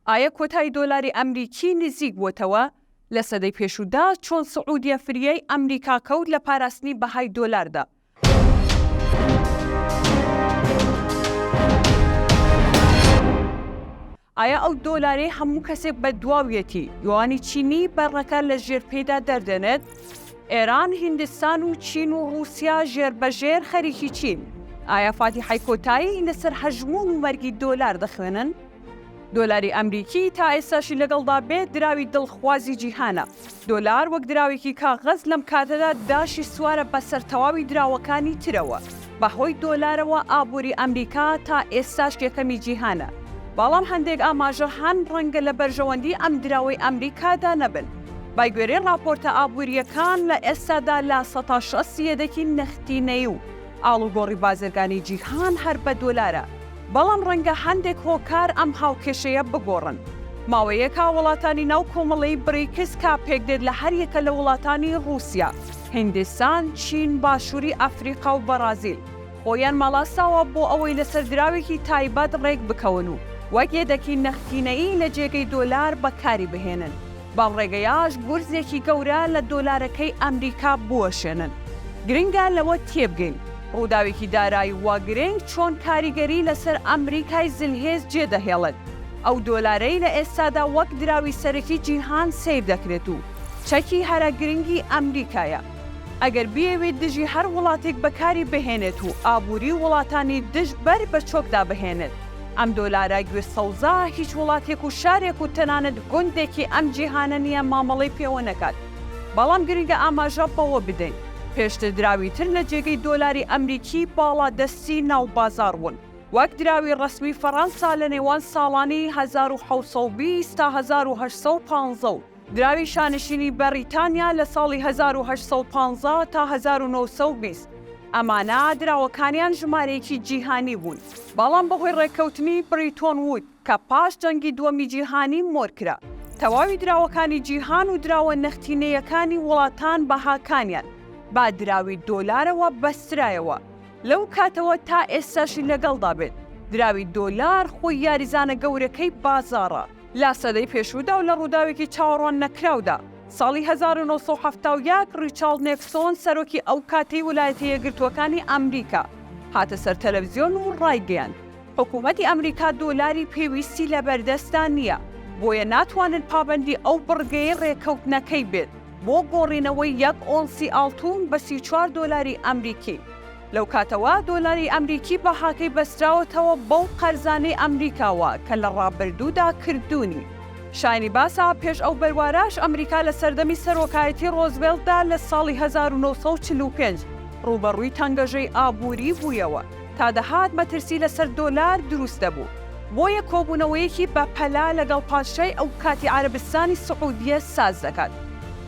ئایە کۆتایی دۆلاری ئەمریکی نزیک بووەتەوە؟ لە سەدەی پێشوودا چۆن سعودیە فریای ئەمریکا کەوت لە پاراستنی بەهای دۆلاردا؟ ئایا ئەو دۆلارەی هەموو کەسێک بە دواویەتی یوانی چینی بە ڕەکە لە ژێر پێیدا دەردێنێت؟ ئێران، هیندستان و چین و ڕووسیا ژێر بە ژێر خەریکی چین؟ ئایا فاتیحای کۆتایی لەسەر هەژموون و مەرگی دۆلار دەخوێنن؟ دۆلاری ئەمریکی تا ئێستاشی لەگەڵدا بێت دراوی دڵخوازی جیهانە. دۆلار وەک دراوێکی کاغەز لەم کاتەدا داشی سوارە بەسەر تەواوی دراوەکانی ترەوە. بەهۆی دۆلارەوە ئابووری ئەمریکا تا ئێستاش یەکەمی جیهانە. بەڵام هەندێک ئاماژە هەن ڕەنگە لە بەرژەوەندی ئەم دراوەی ئەمریکادا نەبن. بەگوێرەی ڕاپۆرتە ئابوورییەکان لە ئێستادا لە 60% یەدەکی نەختینەیی و ئاڵوگۆڕی بازرگانی جیهان هەر بە دۆلارە. بەڵام ڕەنگە هەندێک هۆکار ئەم هاوکێشەیە بگۆڕن. ماوەیەکە وڵاتانی ناو کۆمەڵەی بریکس کە پێکدێت لە هەریەکە لە وڵاتانی ڕووسیا، هیندستان، چین، باشووری ئەفریقا و بەڕازیل، خۆیان ماڵاساوە بۆ ئەوەی لەسەر دراوێکی تایبەت ڕێکبکەون و وەک یەدەکی نەختینەیی لە جێگەی دۆلار بەکاری بهێنن. بەم ڕێگەیەش گورزێکی گەورە لە دۆلارەکەی ئەمریکا بوەشێنن. گرنگە لەوە تێبگەین ڕووداوێکی دارایی وا گرنگ چۆن کاریگەری لەسەر ئەمریکای زلهێز جێدەهێڵێت، ئەو دۆلارەی لە ئێستادا وەک دراوی سەرەکی جیهان سەیر دەکرێت و چەکی هەرە گرنگی ئەمریکایە ئەگەر بیەوێت دژی هەر وڵاتێک بەکاری بهێنێت و ئابووری وڵاتانی دژ بەر بە چۆکدا بهێنێت. ئەم دۆلارە گوێ سەوزە هیچ وڵاتێک و شارێک و تەنانەت گوندێکی ئەم جیهانە نییە مامەڵەی پێوە نەکات. بەڵام گرنگە ئاماژە بەوە بدەین پێشتر دراوی تر لە جێگەی دۆلاری ئەمریکی باڵادەستی ناو بازاڕ بوون وەک دراوی ڕەسمی فەڕەنسا لە نێوان ساڵانی 1720 تا 1815 و دراوی شانشینی بەڕیتانیا لە ساڵی 1815 تا 1920. ئەمانە دراوەکانیان ژمارەیەکی جیهانی بوون، بەڵام بەهۆی ڕێککەوتنی بریتۆن وود کە پاش جەنگی دووەمی جیهانی مۆر کرا، تەواوی دراوەکانی جیهان و دراوە نەختینەیەکانی وڵاتان بەهاکانیان بە دراوی دۆلارەوە بەسترایەوە. لەو کاتەوە تا ئێستاشی لەگەڵدا بێت، دراوی دۆلار خۆی یاریزانە گەورەکەی بازاڕە. لە سەدەی پێشوودا و لە ڕووداوێکی چاوەڕوان نەکراودا، ساڵی 1971 ڕیچاڵد نێکسۆن سەرۆکی ئەو کاتەی ولایەتە یەکگرتووەکانی ئەمریکا هاتە سەر تەلەفزیۆن و ڕایگەیاند حکوومەتی ئەمریکا دۆلاری پێویستی لەبەردەستدا نییە بۆیە ناتوانێت پابەندی ئەو بڕگەیەی ڕێککەوتنەکەی بێت بۆ گۆڕینەوەی یەک ئۆنسی ئاڵتوون بە 34 دۆلاری ئەمریکی. لەو کاتەوە دۆلاری ئەمریکی بەهاکەی بەستراوەتەوە بەو قەرزانەی ئەمریکاوە کە لە ڕابردوودا کردوونی. شایانی باسە پێش ئەو بەروارەش ئەمریکا لە سەردەمی سەرۆکایەتی ڕۆزڤێڵتدا لە ساڵی 1945 ڕووبەڕووی تەنگەژەی ئابووری بوویەوە تا دەهات مەترسی لەسەر دۆلار دروست دەبوو بۆیە کۆبوونەوەیەکی بەپەلە لەگەڵ پادشای ئەوکاتی عەرەبستانی سعودیە ساز دەکات.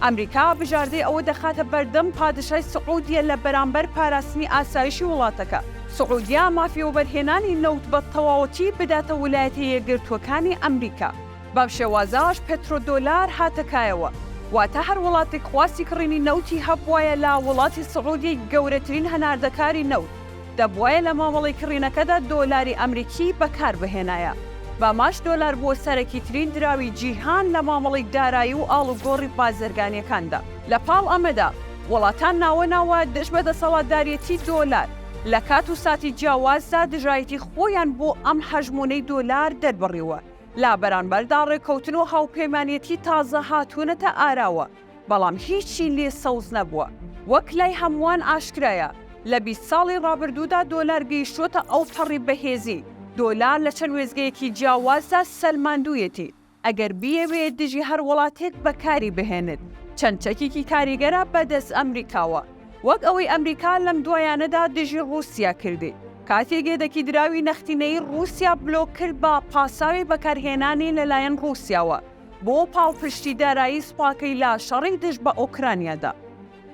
ئەمریکا بژاردەی ئەوە دەخاتە بەردەم پادشای سعودیە لە بەرامبەر پاراستنی ئاسایشی وڵاتەکە، سعودیە مافی وەبەرهێنانی نەوت بە تەواوەتی بداتە ولایەتە یەکگرتووەکانی ئەمریکا. بەم شێوازەش پێترۆدۆلار هاتە کایەوە، واتە هەر وڵاتێک خواستی کڕینی نەوتی هەبوایە لە وڵاتی سعودیەی گەورەترین هەناردەکاری نەوت، دەبوایە لە مامەڵەی کڕینەکەدا دۆلاری ئەمریکی بەکاربهێنایە. بەمەش دۆلار بووە سەرەکیترین دراوی جیهان لە مامەڵەی دارایی و ئاڵوگۆڕی بازرگانییەکاندا. لە پاڵ ئەمەدا، وڵاتان ناوە ناوە دژ بە دەسەڵاتداریەتی دۆلار، لە کات و ساتی جیاوازدا دژایەتی خۆیان بۆ ئەم هەژموونەی دۆلار دەربڕیوە، لە بەرانبەردا ڕێککەوتن و هاوپەیمانیەتی تازە هاتوونەتە ئاراوە، بەڵام هیچی لێ سەوز نەبووە. وەک لای هەمووان ئاشکرایە، لە 20 ساڵی ڕابردوودا دۆلار گەیشتووەتە ئەوپەڕی بەهێزی، دۆلار لە چەند وێستگەیەکی جیاوازدا سەلماندوویەتی ئەگەر بیەوێت دژی هەر وڵاتێک بەکاری بهێنێت، چەند چەکێکی کاریگەرە بەدەست ئەمریکاوە، وەک ئەوەی ئەمریکا لەم دوایانەدا دژی ڕووسیا کردی، کاتێک یەدەکی دراوی نەختینەیی ڕووسیا بلۆک کرد بە پاساوی بەکارهێنانی لەلایەن ڕووسیاوە. بۆ پاڵپشتی دارایی سوپاکەی لە شەڕی دژ بە ئۆکرانیادا.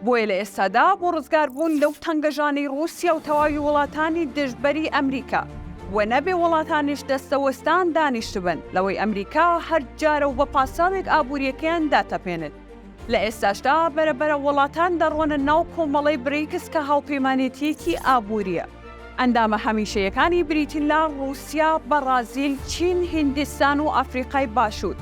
بۆیە لە ئێستادا بۆ ڕزگاربوون لەو تەنگەژانەی ڕووسیا و تەواوی وڵاتانی دژبەری ئەمریکا و نەبێ وڵاتانیش دەستەوەستان دانیشتبن لەوەی ئەمریکا هەر جارە و بە پاساوێک ئابوورییەکەیان داتەپێنێت. لە ئێستاشدا بەرە بەرە وڵاتان دەڕۆنە ناو کۆمەڵەی بریکس کە هاوپەیمانێتییەکی ئابوورییە. ئەندامە هەمیشەیەکانی بریتین لە ڕووسیا، بەڕازیل، چین، هیندستان و ئەفریقای باشوور.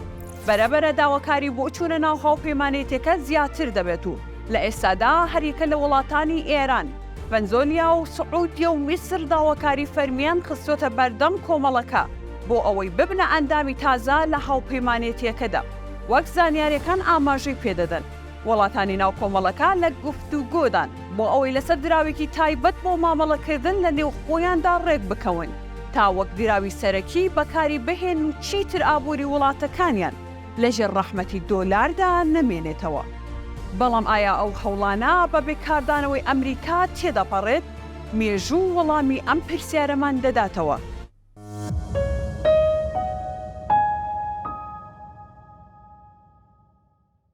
بەرەبەرە داواکاری بۆ چوونە ناو هاوپەیمانێتیەکە زیاتر دەبێت و لە ئێستادا هەریەکە لە وڵاتانی ئێران، ڤەنزۆلیا و سعودیە و میسر داواکاری فەرمییان خستووەتە بەردەم کۆمەڵەکە بۆ ئەوەی ببنە ئەندامی تازە لە هاوپەیمانێتیەکەدا. وەک زانیاریەکان ئاماژەی پێدەدەن، وڵاتانی ناو کۆمەڵەکە لە گفتوگۆدان بۆ ئەوەی لەسەر دراوێکی تایبەت بۆ مامەڵەکردن لە نێو خۆیاندا ڕێکبکەون تا وەک دراوی سەرەکی بەکاری بهێنن و چیتر ئابووری وڵاتەکانیان لەژێر ڕەحمەتی دۆلاردا نەمێنێتەوە. بەڵام ئایا ئەو هەوڵانە بەبێ کاردانەوەی ئەمریکا تێدەپەڕێت؟ مێژوو وەڵامی ئەم پرسیارەمان دەداتەوە.